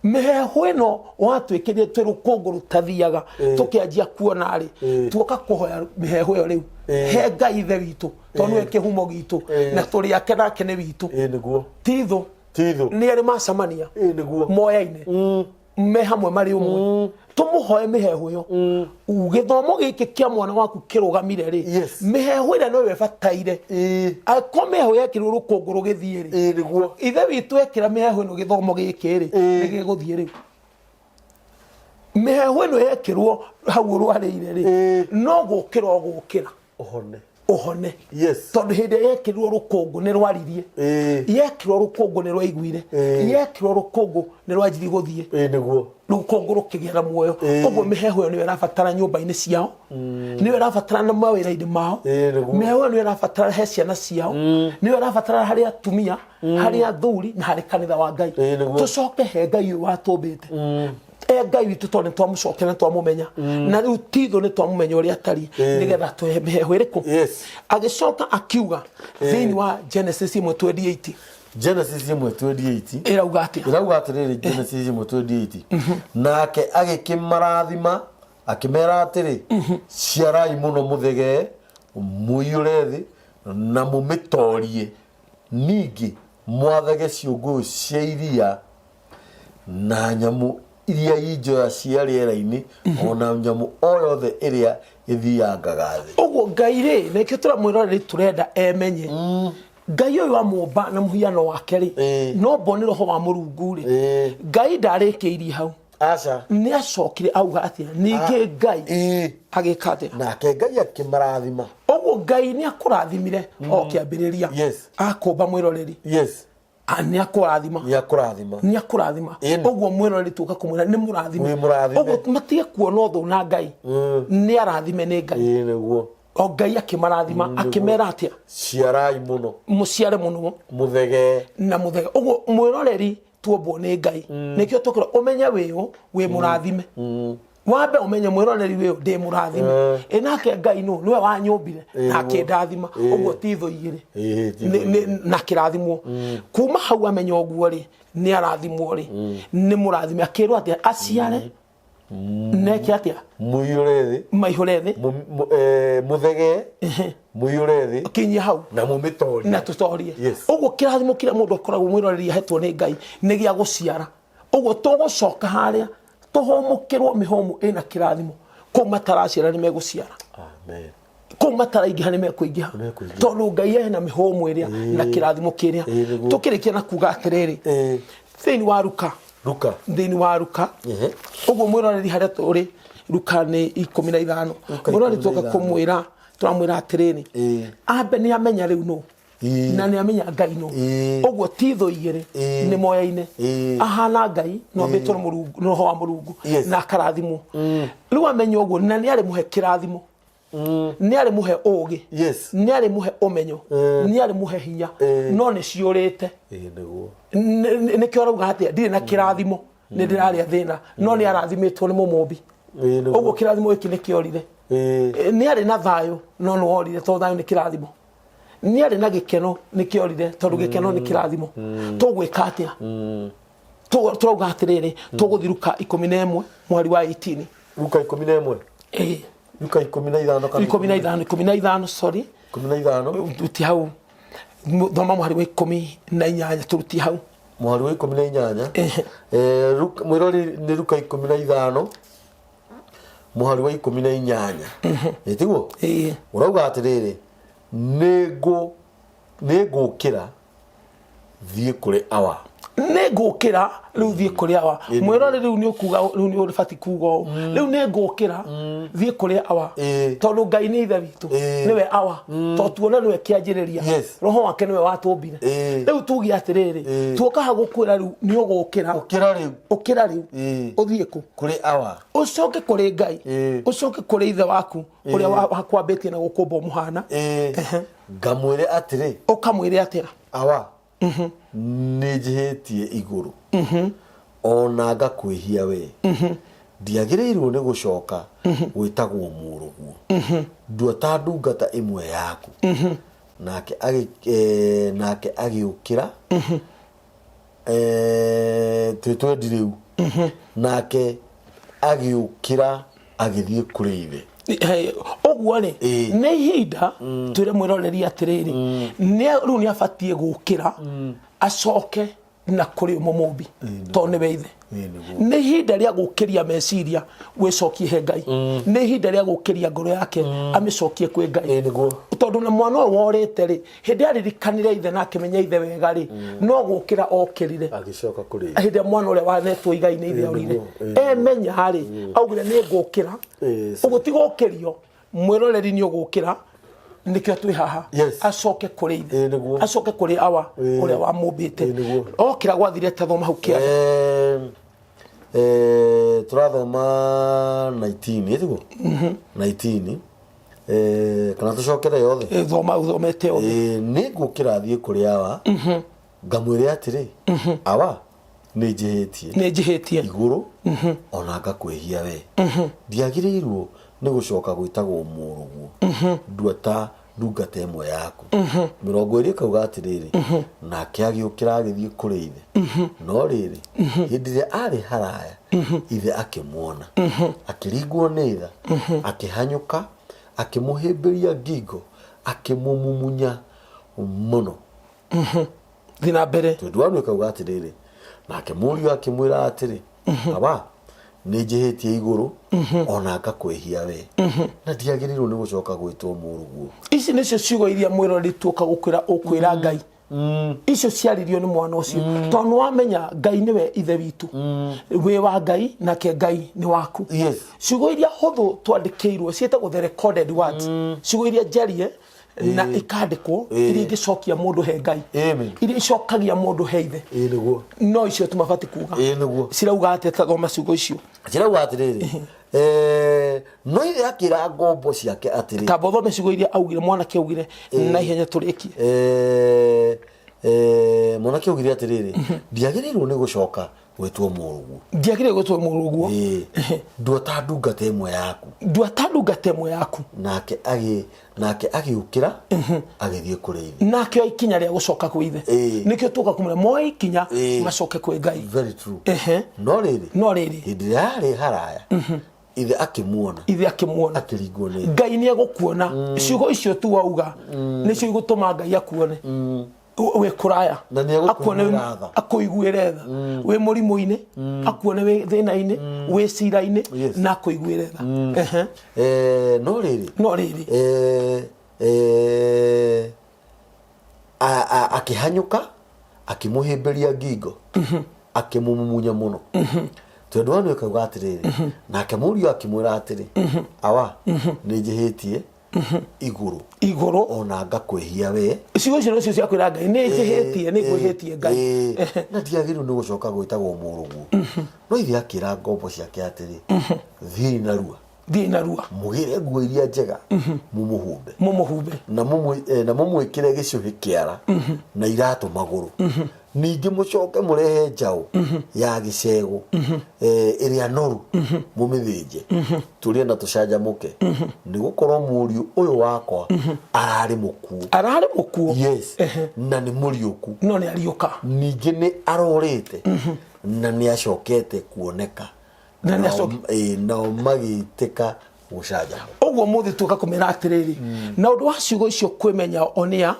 Mĩheehũ ĩno watwĩkĩrire twĩ rũkũngũ rũtathiaga tũkĩanjia kuona rĩ, tuoka kũhoya mĩheehũ ĩyo rĩu he Ngai Ithe witũ, tondũ nĩwe kĩhumo gitũ, na tũrĩ ake nake nĩ witũ. Ĩĩ nĩguo. Ti thũ. Ti thũ. Nĩ erĩ macemania Ĩĩ nĩguo. moyaine me hamwe marĩ ũmwe, tũmũhoe mĩheehũ ĩyo. Gĩthomo gĩkĩ kĩa mwana waku kĩrũgamire rĩ, mĩheehũ ĩrĩa noyo ĩbataire. Angĩkorwo mĩheehũ yekĩrwo rũkũngũ rũgĩthiĩ rĩ, Ĩĩ nĩguo. Ithe witũ ekĩra mĩheehũ ĩno gĩthomo gĩkĩ rĩ, nĩ gĩgũthiĩ rĩu. Mĩheehũ ĩno yekĩrwo hau ũrwarĩire rĩ, no gũkĩra ũgũkĩra Ũhone. Ũhone. Yes. Tondũ hĩndĩ ĩrĩa yekĩrirwo rũkũngũ nĩ rwaririe. Yekĩrwo rũkũngũ nĩ rwaiguire. Yekĩrwo rũkũngũ nĩ rwanjirie gũthiĩ. Ĩĩ nĩguo. Rũkũngũ rũkĩgĩa na muoyo. Ũguo mĩheehũ ĩyo nĩyo ĩrabatara nyũmba-inĩ ciao, nĩyo ĩrabatara na mawĩra-inĩ mao. Ĩĩ nĩguo. Mĩheehũ ĩyo nĩyo ĩrabatara he ciana ciao, nĩyo ĩrabatara harĩ atumia, harĩ athuri na harĩ kanitha wa Ngai. Ĩĩ nĩguo. Tũcoke he Ngai ũyũ watũmbĩte, e Ngai witũ, tondũ nĩ twamũcokera, nĩ twamũmenya, na rĩu tithũ nĩ twamũmenya ũrĩa atariĩ, nĩgetha tũhe mĩheehũ ĩrĩkũ. Agĩcoka akiuga thĩinĩ wa Genesis 1:28. Genesis 1:28. Ĩrauga atĩa? Ĩrauga atĩrĩrĩ, Genesis 1:28, nake agĩkĩmarathima akĩmera atĩrĩ, ciarai mũno, mũthegee, mũiyũre thĩ na mũmĩtorie, ningĩ mwathage ciũngũyũ cia iria na nyamũ iria i njoya cia rĩera-inĩ, o na nyamũ o yothe ĩrĩa ĩthiangaga thĩ. Ũguo Ngai rĩ, nĩkĩo tũramwĩrora rĩ, tũrenda emenye Ngai ũyũ amũmba na mũhiano wake rĩ, no mbo nĩ roho wa Mũrungu rĩ. Ngai ndarĩkĩirie hau. Aca. Nĩ acokire auga atĩa ningĩ Ngai? Agĩka atĩa? Nake Ngai akĩmarathima. Ũguo Ngai nĩ akũrathimire o kĩambĩrĩria. Akũmba mwĩroreri. Nĩ akũrathima. Nĩ akũrathima. Nĩ akũrathima. Ũguo mwĩroreri tuoka kũmwĩra nĩ mũrathime. Wĩ mũrathime. Ũguo matige kuona ũthũ na Ngai, nĩ arathime nĩ Ngai. Ĩĩ nĩguo. O Ngai akĩmarathima akĩmera atĩa? Ciarai mũno. Mũciare mũno. Mũthegee. Na mũthege. Ũguo mwĩroreri tuombwo nĩ Ngai, nĩkĩo tũkĩra ũmenye wĩũ wĩ mũrathime. Wambe ũmenye mwĩroreri wĩũ ndĩ mũrathime. Ĩ nake Ngai nũ nĩwe wanyũmbire na akĩndathima. Ũguo ti thũ igĩrĩ. Ĩĩ, ti thũ Na kĩrathimwo kuma hau, amenya ũguo rĩ, nĩ arathimwo rĩ, nĩ mũrathime. Akĩrwo atĩa? Aciare neke atĩa? Mũiyũre thĩ. Maihũre thĩ. Mũthegee, mũiyũre thĩ. Kinyia hau. Na mũmĩtorie. Na tũtorie. Ũguo kĩrathimo kĩrĩa mũndũ akoragwo mwĩroreri ahetwo nĩ Ngai nĩ gĩa gũciara. Ũguo tũgũcoka harĩa tũhũmũkĩrwo mĩhũmũ ĩna kĩrathimo. Kũu mataraciara nĩ megũciara. Amen. Kũu mataraingĩha nĩ mekũingĩha. Nĩmekũingĩha. Tondũ Ngai ena mĩhũmũ ĩrĩa na kĩrathimo kĩrĩa. Ĩĩ, nĩguo. Tũkĩrĩkia na kuga atĩrĩrĩ, thĩinĩ wa Ruka, Ruka. Thĩinĩ wa Ruka. Ũguo mwĩroreri harĩa tũrĩ, Ruka nĩ 15. Luka Mwĩroreri 15. tuoka kũmwĩra, tũramwĩra atĩrĩrĩ, ambe nĩ amenya rĩu nũ, na nĩ amenya Ngai nũ. Ũguo ti thũ igĩrĩ, nĩ moyaine. Ahana Ngai no ambĩtwo nĩ Mũrungu, nĩ roho wa Mũrungu, na akarathimwo. Rĩu amenya ũguo, na nĩ arĩ mũhe kĩrathimo, nĩ arĩ mũhe ũgĩ, nĩ arĩ mũhe ũmenyo, nĩ arĩ mũhe hinya, no nĩ ciũrĩte. Ĩĩ nĩguo. Nĩkĩo arauga atĩa, ndirĩ na kĩrathimo, nĩ ndĩrarĩa thĩna, no nĩ arathimĩtwo nĩ mũmũmbi. Ĩĩ nĩguo. Ũguo kĩrathimo gĩkĩ nĩ kĩorire. Nĩ arĩ na thayũ, no nĩ worire tondũ thayũ nĩ kĩrathimo. Nĩ arĩ na gĩkeno, nĩ kĩorire tondũ gĩkeno nĩ kĩrathimo. Tũgwĩka atĩa? Tũrauga atĩrĩrĩ, tũgũthiĩ Ruka 11 mweri wa 18. Luka 11. Ĩĩ. Luka 15 kana? 15, 15, sorry. 15. Ruti hau. Thoma mũhari wa 18, tũrutie hau. Mũhari wa 18. Ehe. Mwĩrori, nĩ Luka 15 mũhari wa 18. Ĩ tiguo? Ĩĩ. Ũrauga atĩrĩrĩ, nĩ ngũkĩra thiĩ kũrĩ awa. Nĩ ngũkĩra rĩu thiĩ kũrĩ awa. Mwĩrore, rĩu nĩ ũkuga, rĩu nĩ ũbatiĩ kuga ũũ, rĩu nĩ ngũkĩra thiĩ kũrĩ awa. Tondũ Ngai nĩ ithe witũ. Nĩwe awa, tondũ tuona nĩwe kĩanjĩrĩria. Roho wake nĩwe watũmbire. Rĩu tuge atĩrĩrĩ, tuoka ha gũkwĩra rĩu nĩ ũgũkĩra. Ũkĩra rĩu. Ũkĩra rĩu. Ũthiĩ kũ? Kũrĩ awa. Ũcoke kũrĩ Ngai. Ũcoke kũrĩ ithe waku ũrĩa wakwambĩtie na gũkũmba ũmũhana. Ngamwĩre atĩrĩ. Ũkamwĩre atĩa? Awa, nĩ njĩhĩtie igũrũ ona ngakwĩhia we, ndiagĩrĩirwo nĩ gũcoka gwĩtagwo mũrũguo, ndua ta ndungata ĩmwe yaku. Nake agĩũkĩra. Twĩ twendi rĩu. Nake agĩũkĩra agĩthiĩ kũrĩ ithe. Ũguo rĩ, nĩ ihinda twĩre mwĩroreri atĩrĩrĩ, rĩu nĩ abatiĩ gũkĩra acoke na kũrĩ mũmũmbi, tondũ nĩwe ithe. Ĩĩ nĩguo. Nĩ ihinda rĩa gũkĩria meciria wĩcokie he Ngai. Nĩ ihinda rĩa gũkĩria ngoro yake amĩcokie kwĩ Ngai. Ĩĩ nĩguo. Tondũ na mwana ũyũ worĩte rĩ, hĩndĩ aririkanire ithe na akĩmenya ithe wega rĩ, no gũkĩra okĩrire. Agĩcoka kũrĩ ithe. Hĩndĩ ĩrĩa mwana ũrĩa wanetwo igai nĩ ithe Ĩĩ orire, nĩguo, ĩĩ. Emenya rĩ, augire nĩ ngũkĩra. Ĩĩ. Ũguo ti gũkĩrio, mwĩroreri, nĩ ũgũkĩra. Nĩkĩo twĩ haha. Yes. Acoke kũrĩ ithe. Ĩĩ, nĩguo. Acoke kũrĩ awa Ĩĩ. ũrĩa wamũmbĩte. Ĩĩ, nĩguo. Okĩra gwathire tathoma hau kĩanda. Tũrathoma 19 ĩtiguo 19, kana tũcokere yothe? Ĩĩ, thoma ũthomete othe. Nĩ ngũkĩra thiĩ kũrĩ awa ngamwĩre atĩrĩ, awa, nĩ njĩhĩtie Nĩ njĩhĩtie igũrũ ona ngakwĩhia we, ndiagĩrĩirwo nĩ gũcoka gwĩtagwo mũrũguo, ndua ta ndungata ĩmwe yaku. 20 kauga atĩrĩrĩ, nake agĩũkĩra agĩthiĩ kũrĩ ithe, no rĩrĩ, hĩndĩ ĩrĩa arĩ haraya, ithe akĩmuona, akĩringwo nĩ tha, akĩhanyũka, akĩmũhĩmbĩria ngingo, akĩmũmumunya mũno. Thiĩ na mbere. 21 ĩkauga atĩrĩrĩ, nake mũriũ akĩmwĩra atĩrĩ, awa, nĩ njĩhĩtie igũrũ ona ngakwĩhia we, na ndiagĩrĩirwo nĩ gũcoka gwĩtwo mũrũguo. Ici nĩcio ciugo iria mwĩroreri tuoka gũkwĩra ũkwĩra Ngai. Icio ciaririo nĩ mwana ũcio, tondũ nĩ wamenya Ngai nĩwe ithe witũ, wĩ wa Ngai nake Ngai nĩ waku. Ciugo iria hũthũ twandĩkĩirwo ciĩtagwo the recorded words, ciugo iria njarie na ikandĩkwo, iria ingĩcokia mũndũ he Ngai, Amen. iria icokagia mũndũ he ithe. Ĩĩ nĩguo. No icio tumabati kuga. Ĩĩ nĩguo. Cirauga atĩa? Tathoma ciugo icio. Cirauga atĩrĩrĩ, no ithe akĩra ngombo ciake atĩrĩ. Tamba ũthome ciugo iria augire, mwanake augire, na ihenya tũrĩkie. Mwanake augire atĩrĩrĩ, ndiagĩrĩirwo nĩ gũcoka gwĩtwo mũrũguo. Ndiagĩrĩire gwĩtwo mũrũguo. Ĩĩ, ndua ta ndungata ĩmwe yaku. Ndua ta ndungata ĩmwe yaku. Nake agĩũkĩra agĩthiĩ kũrĩ ithe. Nake oya ikinya rĩa gũcoka kwĩ ithe. Nĩkĩo tuoka kũmwĩra moe ikinya macoke kwĩ Ngai. Very true. Ehe. No rĩrĩ, No rĩrĩ, hĩndĩ ĩrĩa yarĩ haraya, ithe akĩmuona, ithe akĩmuona, akĩringwo nĩ tha. Ngai nĩ egũkuona. Ciugo icio tu wauga nĩcio igũtũma Ngai akuone wĩ kũraya. Na nĩ egũkũiguĩra Akuone tha. Akũiguĩre tha wĩ mũrimũ-inĩ, akuone wĩ thĩna-inĩ, wĩ cira-inĩ, na akũiguĩre tha. Ehe. No rĩrĩ, No rĩrĩ, akĩhanyũka, akĩmũhĩmbĩria ngingo, akĩmũmumunya mũno. Tondũ wanu ĩkauga atĩrĩrĩ, nake mũriũ akĩmwĩra atĩrĩ, awa, nĩ njĩhĩtie igũrũ igũrũ ona ngakwĩhia we. Ciugo icio nocio cia kwĩra Ngai, nĩ njĩhĩtie, nĩ ngwĩhĩtie Ngai. Na ndiagĩrĩirwo nĩ gũcoka gwĩtagwo mũrũguo. No ithe akĩra ngombo ciake atĩrĩ, thiĩi narua, Thiĩ narua, mũgĩre nguo iria njega, mũmũhumbe, mũmũhumbe, na mũmwĩkĩre gĩcũhĩ kĩara na iratũ magũrũ. Ningĩ mũcoke mũrehe njaũ ya gĩcegũ ĩrĩa noru, mũmĩthĩnje, tũrĩe na tũcanjamũke, nĩ gũkorwo mũriũ ũyũ wakwa ararĩ mũkuũ. Ararĩ mũkuũ. Yes, na nĩ mũriũku. No nĩ ariũka. Ningĩ nĩ arorĩte na nĩ acokete kuoneka. Na nĩ Nao magĩitĩka gũcanjamũka. Ũguo mũthĩ tuoka kũmera atĩrĩrĩ, na ũndũ wa ciugo icio kwĩmenya onia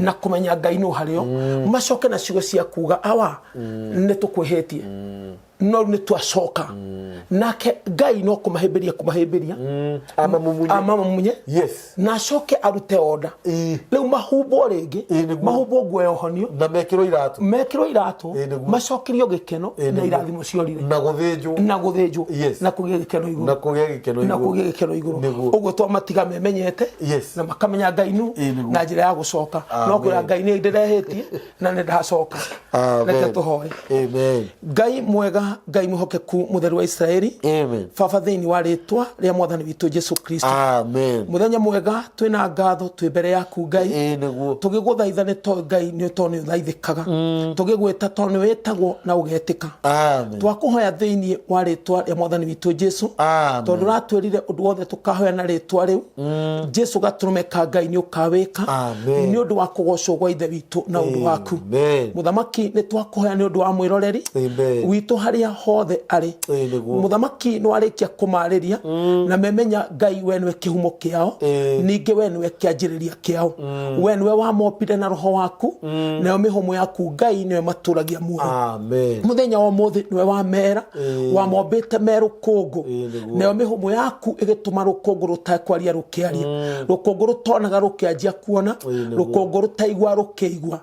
na kũmenya Ngai nũ harĩo, macoke na ciugo cia kuga, awa, nĩ tũkwĩhĩtie, no rĩu nĩ twacoka. Nake Ngai no kũmahĩmbĩria, kũmahĩmbĩria, Amamumunye. Amamumunye. Na acoke arute order. Rĩu mahumbwo rĩngĩ, Ĩĩ, nĩguo. mahumbwo nguo ya ũhonio, Na mekĩrwo iratũ. Mekĩrwo iratũ. Ĩĩ, nĩguo. Macokerio gĩkeno Ĩĩ, na nĩguo. irathimo ciorire. Na gũthĩnjwo. Na gũthĩnjwo. Yes. Na kũgĩa gĩkeno igũrũ. Na kũgĩa gĩkeno Na igũrũ. kũgĩa gĩkeno igũrũ. Nĩguo. Ũguo twamatiga memenyete na makamenya Ngai nu Ĩĩ, nĩguo. na njĩra ya gũcoka no Amen. kwĩra Ngai nĩ ndĩrehĩtie na nĩ ndacoka. Amen. Reke tũhoe. Amen. Ngai mwega, Ngai mwĩhokeku, mũtheru wa Isiraeli, Amen. Baba, thĩinĩ wa rĩtwa rĩa mwathani witũ Jesu Kristo, Amen. Mũthenya mwega, twĩna ngatho, twĩ mbere yaku Ngai, Ĩĩ nĩguo. Tũgĩgũthaitha nĩ tondũ Ngai nĩ tondũ nĩ ũthaithĩkaga, tũgĩgwĩta tondũ nĩ wĩtagwo na ũgetĩka. Amen. Twakũhoya thĩinĩ wa rĩtwa rĩa mwathani witũ Jesu, Amen. tondũ ũratwĩrire ũndũ wothe tũkahoya na rĩtwa rĩu Jesu gatũrũme ka Ngai nĩ ũkawĩka, Amen. nĩ ũndũ wa kũgocwo gwa ithe witũ na ũndũ waku. Amen. Mũthamaki, nĩ twakũhoya nĩ ũndũ wa mwĩroreri Amen. witũ harĩa hothe arĩ. Ĩĩ, nĩguo. Mũthamaki, nĩ warĩkia kũmarĩria na memenya Ngai we nĩwe kĩhumo kĩao, ningĩ we nĩwe kĩanjĩrĩria kĩao, we nĩwe wamombire na roho waku, nayo mĩhũmũ yaku Ngai nĩwe matũragia muoyo. Amen. Mũthenya wa ũmũthĩ nĩwe wamera wamombĩte me rũkũngũ, Ĩĩ, nĩguo. Nayo mĩhũmũ yaku ĩgĩtũma rũkũngũ rũtekwaria rũkĩaria, rũkũngũ rũtonaga rũkĩanjia kuona, Ĩĩ, nĩguo. Rũkũngũ rũtaigua rũkĩigua.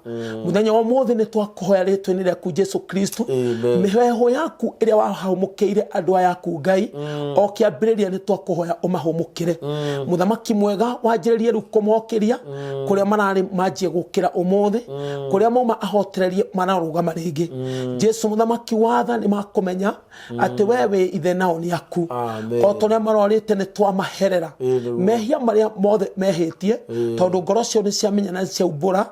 Mũthenya wa ũmũthĩ nĩ twakũhoya. Twakũhoya rĩtwa-inĩ rĩaku Jesu Kristo, Amen. mĩheho yaku ĩrĩa wahũmũkĩire andũ aya aku Ngai o kĩambĩrĩria, nĩ twakũhoya ũmahũmũkĩre. Mũthamaki mwega, wanjĩrĩrie rĩu kũmokĩria kũrĩa mararĩ, manjie gũkĩra ũmũthĩ, kũrĩa mauma ahotererie mararũgama rĩngĩ. Jesu mũthamaki watha, nĩ makũmenya atĩ we wĩ ithe nao nĩ aku. Amen. O ta ũrĩa marorĩte, nĩ twamaherera Ĩĩ, nĩguo. mehia marĩa mothe mehĩtie, tondũ ngoro cio nĩ ciamenya na ciaumbũra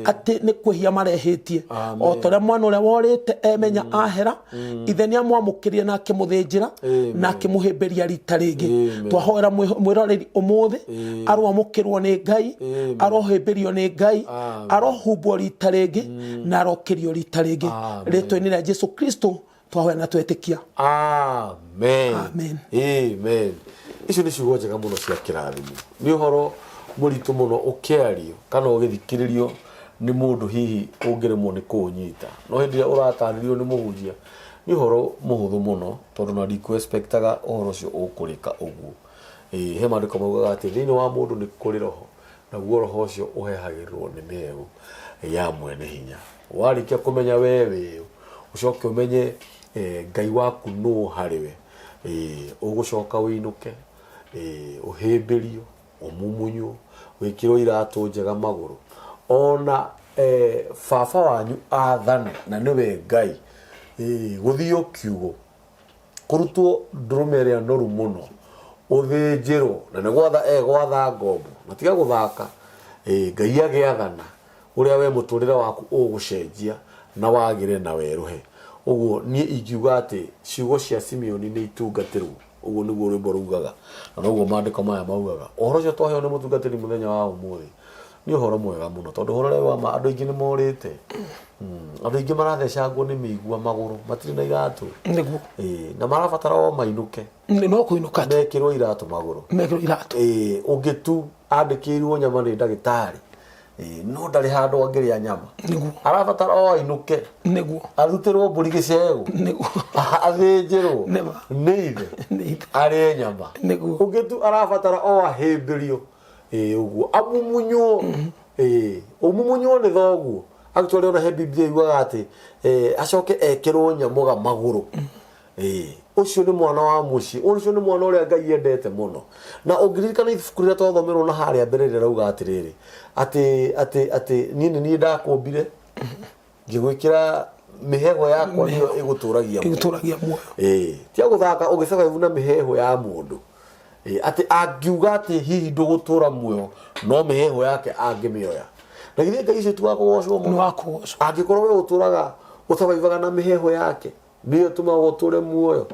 atĩ nĩ kwĩhia marehĩtie. Amen. O ta ũrĩa mwana ũrĩa worĩte emenya ahera, ithe nĩ amwamũkĩrie na akĩmũthĩnjĩra Amen. na akĩmũhĩmbĩria rita rĩngĩ. Amen. Twahoera mwĩroreri ũmũthĩ aroamũkĩrwo nĩ Ngai, Amen. arohĩmbĩrio nĩ Ngai, Amen. arohumbwo rita rĩngĩ na arokĩrio rita rĩngĩ. Amen. Rĩtwa-inĩ rĩa Jesu Kristo twahoya na twetĩkia. Amen. Amen. Amen. Icio nĩ ciugo njega mũno cia kĩrathimo. Nĩ ũhoro mũritũ mũno ũkĩario kana ũgĩthikĩrĩrio nĩ mũndũ hihi ũngĩremwo nĩ kũũnyita, no hĩndĩ ĩrĩa ũratarĩrio nĩ mũhunjia nĩ ũhoro mũhũthũ mũno, tondũ na ndikũ-expectaga ũhoro ũcio ũkũrĩka ũguo. Ĩĩ, he maandĩko maugaga atĩ thĩinĩ wa mũndũ nĩ kũrĩ roho, naguo roho ũcio ũhehagĩrĩrwo nĩ mĩheehũ ya mwene hinya. Warĩkia kũmenya we wĩ ũ, ũcoke ũmenye Ngai waku nũ harĩ we, ũgũcoka ũinũke, ũhĩmbĩrio, ũmumunywo, wĩkĩrwo iratũ njega magũrũ, ona baba wanyu athane na nĩwe Ngai, gũthio kiugũ, kũrutwo ndũrũme ĩrĩa noru mũno, ũthĩnjĩrwo, na nĩ gwatha egwatha ngombo, na tiga gũthaka. Ngai agĩathana ũrĩa we mũtũrĩre waku ũgũcenjia na wagĩre na werũhe. Ũguo niĩ ingiuga atĩ ciugo cia Simeoni nĩ itungatĩrwo. Ũguo nĩguo rwĩmbo rugaga na noguo maandĩko maya maugaga. Ũhoro ũcio twaheo nĩ mũtungatĩri mũthenya wa ũmũthĩ nĩ ũhoro mwega mũno, tondũ ũhoro ũrĩa wa ma, andũ aingĩ nĩ morĩte. Andũ aingĩ marathecangwo nĩ mĩigua magũrũ, matirĩ na iratũ. Nĩguo. Ĩĩ, na marabatara o mainũke. Nĩ no kũinũka tu. Mekĩrwo iratũ magũrũ. Mekĩrwo iratũ. Ĩĩ, ũngĩ tu andĩkĩirwo nyama nĩ ndagĩtarĩ. Ĩĩ, no ndarĩ handũ angĩrĩa nyama. Nĩguo. Arabatara o ainũke. Nĩguo. Arutĩrwo mbũri gĩcegũ. Nĩguo. Athĩnjĩrwo. Nĩma. Nĩ ithe. Nĩ ithe. Arĩe nyama. Nĩguo. Ũngĩ tu arabatara o ahĩmbĩrio. Ĩĩ, ũguo amumunywo. Ĩĩ, ũmumunywo nĩ thoguo. Actually ona he Biblia yugaga atĩ acoke ekĩrwo nyamũga magũrũ. Ĩĩ, ũcio nĩ mwana wa mũciĩ, ũcio nĩ mwana ũrĩa Ngai endete mũno. Na ũngĩririkana ibuku rĩrĩa twathomerwo na harĩa mbere rĩrauga atĩrĩrĩ, atĩ atĩ atĩ niĩ nĩ niĩ ndakũmbire ngĩgwĩkĩra mĩheho yakwa nĩyo ĩgũtũragia muoyo. Ĩgũtũragia muoyo. Ĩĩ, tiga gũthaka ũgĩcababu na mĩheho ya mũndũ. Ĩĩ, atĩ angiuga atĩ hihi ndũgũtũra muoyo no mĩheho yake angĩmĩoya. Na githĩ Ngai ũcio ti wa kũgocwo Nĩ mũno? wa kũgocwo. Angĩkorwo we ũtũraga ũtabaibaga na mĩheho yake nĩyo ĩtũmaga ũtũre muoyo.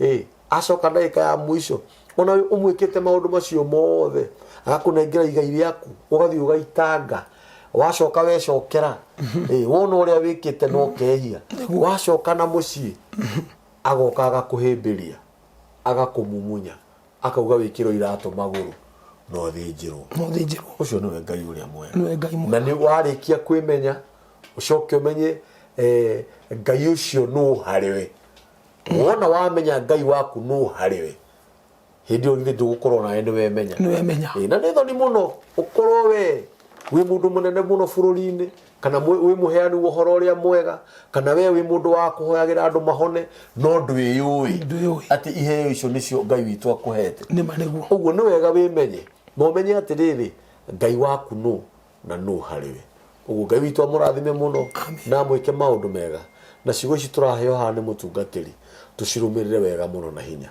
Ĩĩ, acoka ndagĩka ya mũico ona ũmwĩkĩte maũndũ macio mothe, agakũnengera igai rĩaku, ũgathiĩ ũgaitanga, wacoka wecokera. Ĩĩ, wona ũrĩa wĩkĩte no kehia, wacoka na mũciĩ agoka agakũhĩmbĩria, agakũmumunya, akauga wĩkĩrwo iratũ magũrũ na ũthĩnjĩrwo. No ũthĩnjĩrwo. Ũcio nĩwe Ngai ũrĩa mwega. Nĩwe Ngai mwega. Na nĩ warĩkia kwĩmenya, ũcoke ũmenye Ngai ũcio nũ harĩ we. Wona wamenya Ngai waku nũ harĩ we, hĩndĩ ĩyo githĩ ndũgũkorwo nawe nĩ wemenya. Nĩ wemenya. Ĩĩ, na nĩ thoni mũno ũkorwo we wĩ mũndũ mũnene mũno bũrũri-inĩ, kana wĩ mũheani wa ũhoro ũrĩa mwega, kana we wĩ mũndũ wa kũhoyagĩra andũ mahone, no ndwĩyũĩ Ndwĩyũĩ. atĩ iheo icio nĩcio Ngai witũ akũhete. Nĩma nĩguo. Ũguo nĩ wega wĩmenye na ũmenye atĩrĩrĩ, Ngai waku nũ na nũ harĩ we. Ũguo Ngai witũ amũrathime mũno na amwĩke maũndũ mega, na ciugo ici tũraheo haha nĩ mũtungatĩri tũcirũmĩrĩre wega mũno na hinya.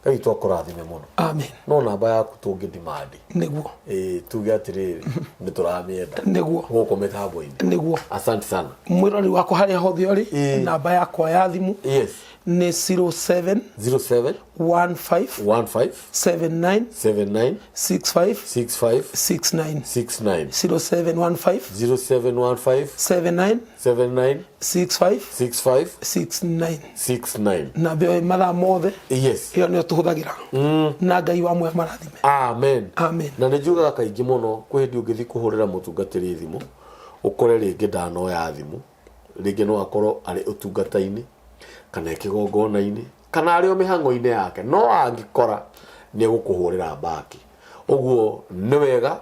Ngai witũ akũrathime mũno. Amen. No namba yaku tũngĩ demand. Nĩguo. Ĩĩ, tuge atĩrĩrĩ, nĩ tũramĩenda. Nĩguo. Gũkũ mĩtambo-inĩ. Nĩguo. Asante sana. Mwĩrori wakwa harĩa hothe ũrĩ, Ĩĩ. namba yakwa ya thimũ Yes. nĩ 07 07 15 15 79 79 65 65 69. 69. 0715 0715 79 79 65 65 69. 69. Namba ĩyo mathaa mothe. Yes. Ĩyo nĩyo tũhũthagĩra, na Ngai wa muoyo marathime. Amen. Amen. Na nĩ njugaga kaingĩ mũno, kwĩ hĩndĩ ũngĩthiĩ kũhũrĩra mũtungatĩri thimũ, ũkore rĩngĩ ndanoya thimũ, rĩngĩ no akorwo arĩ ũtungata-inĩ kana e kĩgongona-inĩ kana arĩ o mĩhang'o-inĩ yake, no angĩkora nĩ egũkũhũrĩra mbaki. Ũguo nĩ wega.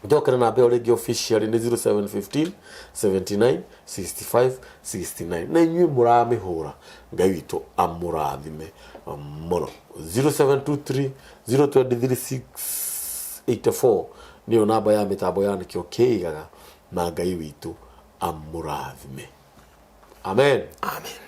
Njokere namba ĩyo rĩngĩ officially nĩ 0715 79 65 69. Na inyuĩ mũramĩhũra, Ngai witũ amũrathime mũno. 0723 023 684 nĩyo namba ya mĩtambo ya Nĩkĩo Kĩigaga, na Ngai witũ amũrathime. Amen. Amen.